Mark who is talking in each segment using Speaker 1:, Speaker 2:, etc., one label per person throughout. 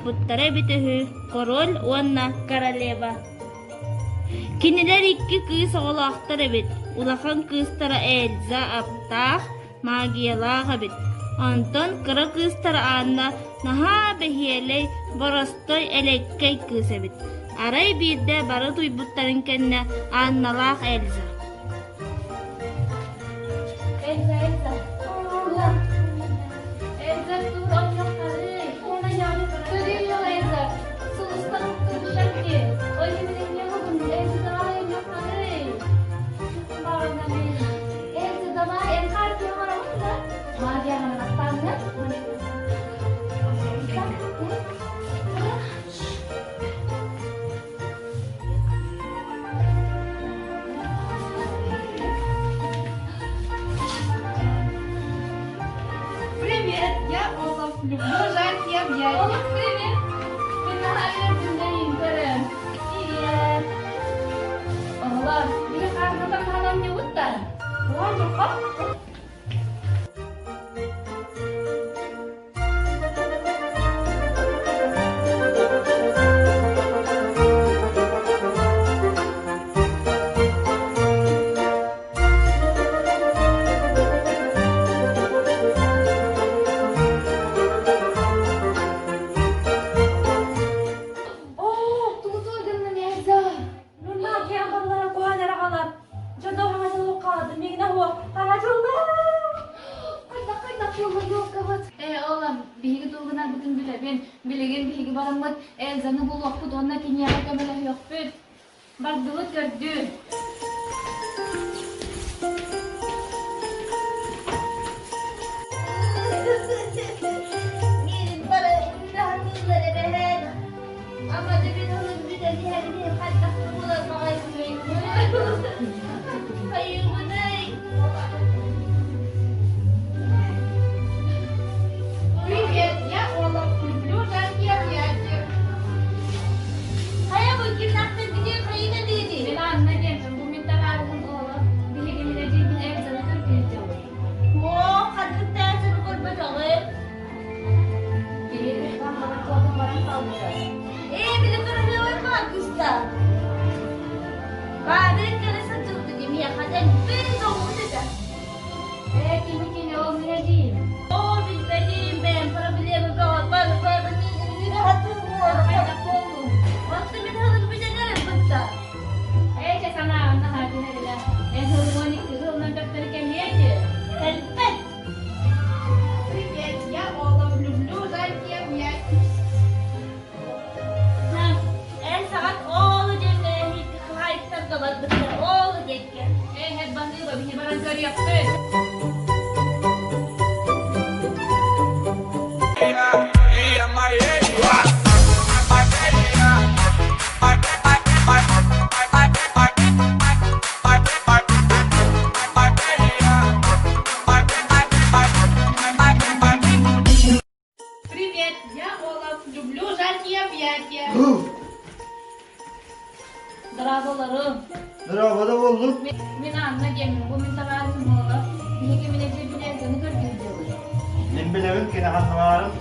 Speaker 1: Олорбуттара эбитэ үһү король уонна королева. Кинилэр икки кыыс оҕолоохтор эбит. Улахан кыыстара Эльза аптаах, магиялаах эбит. Онтон кыра кыыстара Анна наһаа бэһиэлэй, боростой, элэккэй кыыс эбит. Арай биирдэ бары утуйбуттарын кэннэ Анналаах Эльза
Speaker 2: Эльза, Эльза, Эльза, тур онньохторуй. Көрүөх, Эльза, сулустар уктубуттар дии. Ой, Эльза, давай онньохторуй. Эльза, давай, эн хаар оҥоробут да? Магияҕынан аттаанна.
Speaker 3: Привет, я Олаф. Люблю жаркие объятия.
Speaker 2: Олаф, привет. Мин наһаа үөрдүм көрөн. Привет. Олаф, биһи хаарбатан хаалан ньубут да?
Speaker 3: Оо, тугу гынным Эльза?
Speaker 2: Нурмаакиан баллара куһаан эрэ хаалар. Дьоно хаҥа дьолу хаалды, миигинэ уо хаҥа дьоллоо.
Speaker 3: Хайдах хайдах буолла елкабыт? Ээ, Олам, биһиги тугунарбытын билэбин. Билигин биһиги бараммыт Эльзаны булуохпут уонна киниэхэ көмөлөһүөхпүт. Бардыбыт көрдүү.
Speaker 1: Миигин бары үлэһэн эбэһээт. Ама да мин ылын бүтэн иһэрин хайдах да булар баҕайбыный. Хайыыбыный?
Speaker 3: Привет, я Олаф. Люблю жаркие объятия.
Speaker 1: Хайа бу кимнээхтэр бүтүн хайыга диэри?
Speaker 2: Мин Анна диэммин, бу мин табаарыһым Ола. Биһиги мин эдьиийбин Эльзаны көрдүүр
Speaker 1: Оо, ханнык тээсэни көрбөтөҕүм.
Speaker 2: Киһи хамманан куотан баран хаалбыта.
Speaker 1: Ээ, били кырыһыабай хаакыста. Баабырын кэлэ сылдьыбыт миэхэ дэлби соҕус этэ.
Speaker 2: Ээ, кини кини ол мин эдьиийим.
Speaker 1: Оо, билбэтим, бэйэм проблема бөҕө бар бар
Speaker 2: Хайдах буоллуҥ?
Speaker 1: Оттон мин ылын бүтэн бытта.
Speaker 2: Ээ, чэ санааҕын наһаа түһэрилэ. Эн сылгын икки сылынан төптөрү кэлиэ дии.
Speaker 1: Кэлбэт.
Speaker 3: Привет, я Олаф. Люблю жаркие объятия.
Speaker 1: Эн саҕат оолу диэҥҥэ хаһаайыттарга барбыттар оолу диэккэ.
Speaker 2: Ээ, һэт баһыыба, биһи баран көрүөхпүт.
Speaker 3: Привет, я Олаф. Люблю жаркие объятия.
Speaker 2: Дорооболорум.
Speaker 4: Дорообо буоллун.
Speaker 2: Мин Анна диэммин, бу мин табаарыһым Ола. Биһиги мин эдьиийбин Эльзаны көрдүүр дьылый.
Speaker 4: Мин билэбин кини ханналаарын.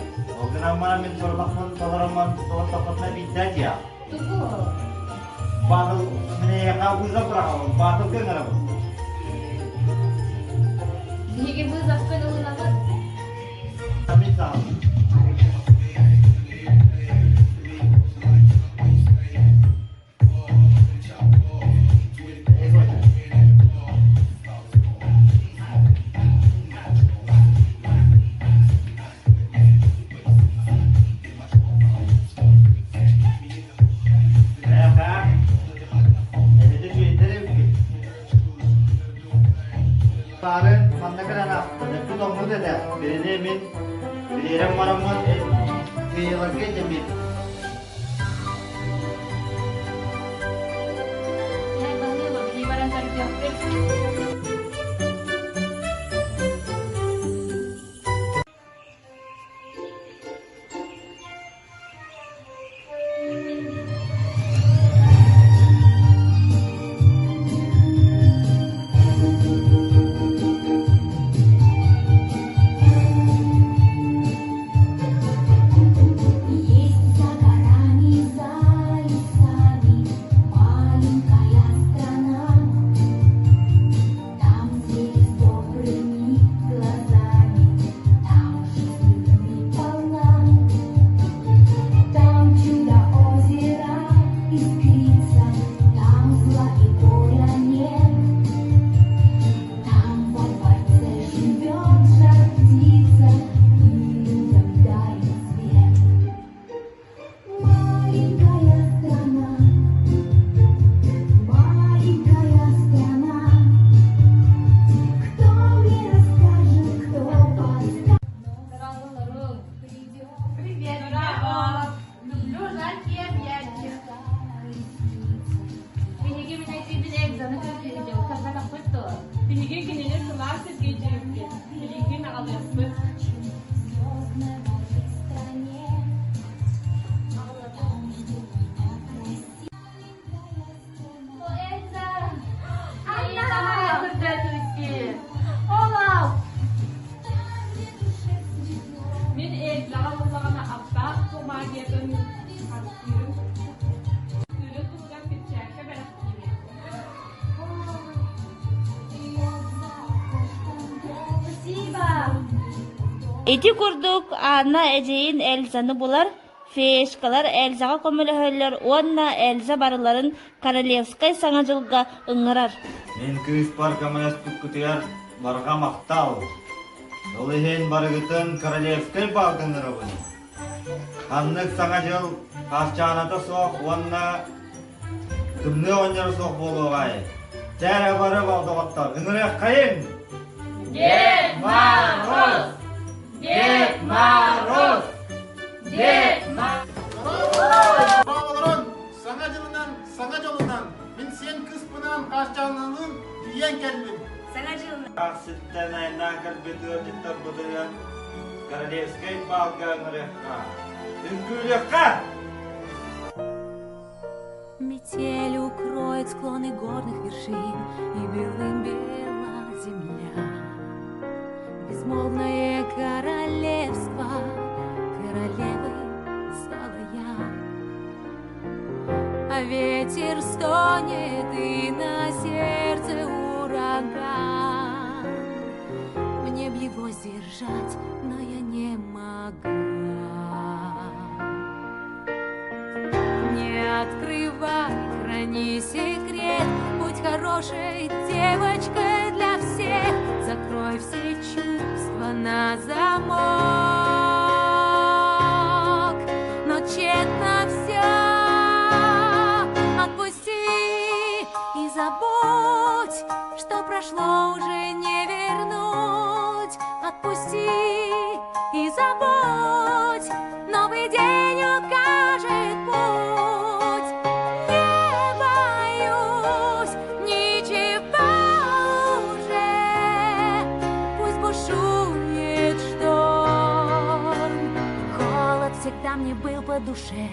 Speaker 4: Ол гынан баран мин сорудахпын толороммун толордохпутуна биирдэ дьиэ.
Speaker 2: Тугу?
Speaker 4: Баатыл мин эйиэхэ вызов быраҕабын, баатылга ыҥырабын.
Speaker 2: Биһиги вызовкын ылынабыт.
Speaker 4: Мин саҕалыым. Эһээ, эһиги үчүгэйдэр эбиккит. Баарын манна кэлэн ааспыт тоҥмут этэ. Бирине мин бириэрэн бараммын феяларга дэммит.
Speaker 2: Ээ, баһыыба, биһи баран көрдүөхпүт.
Speaker 1: Есть
Speaker 2: Биһиги кинини сылаас сиргэ илдьибиппит, билигин аҕалыахпыт. Мин Эльзаҕа буоллаҕына аптаах тыл магиятын харыстыырын тыырын туһугар перчатка бэлэхтиибин.
Speaker 1: Ити курдук Анна эдьиийин Эльзаны булар, Феечкалар Эльзаҕа көмөлөһөллөр уонна Эльза барыларын Королевскай Саҥа дьылга ыҥырар.
Speaker 4: Мин кыыспар көмөлөспүккүтүгэр барҕа махтал! Ол иһин барыгытын Королевскай баалга ыҥырабын. Ханнык Саҥа дьыл хаарчааната суох уонна тымныы оҕонньоро суох буолуоҕай? Чэ эрэ бары доҕоттор, ыҥырыаххайыҥ!
Speaker 2: Дед Мороз! Дед Мороз! Дед Мороз!
Speaker 5: Олорон, Саҥа дьылынан, саҥа дьолунан, мин сиэн кыыспынаан Хаарчааналыын тиийэн кэллим.
Speaker 1: Саҥа дьылынан!
Speaker 4: Ситтэн айаннаан кэлбит ыалдьыттарбытыгар Королевскай баалга ыҥырыахха, үҥкүүлүөххэ!
Speaker 6: Метель укроет склоны горных вершин, И белым бела земля. Безмолвное королевство, Королевой стала я. А ветер стонет, и на сердце ураган. Мне б его сдержать, но я не могла. Не открывай, храни секрет, будь хорошей девочкой для всех. Закрой все чувства на замок, но тщетно все. Отпусти и забудь, что прошло уже не вернуть. Отпусти и забудь, новый день укажет путь. Не боюсь ничего уже, пусть бушует шторм. Холод всегда мне был по душе.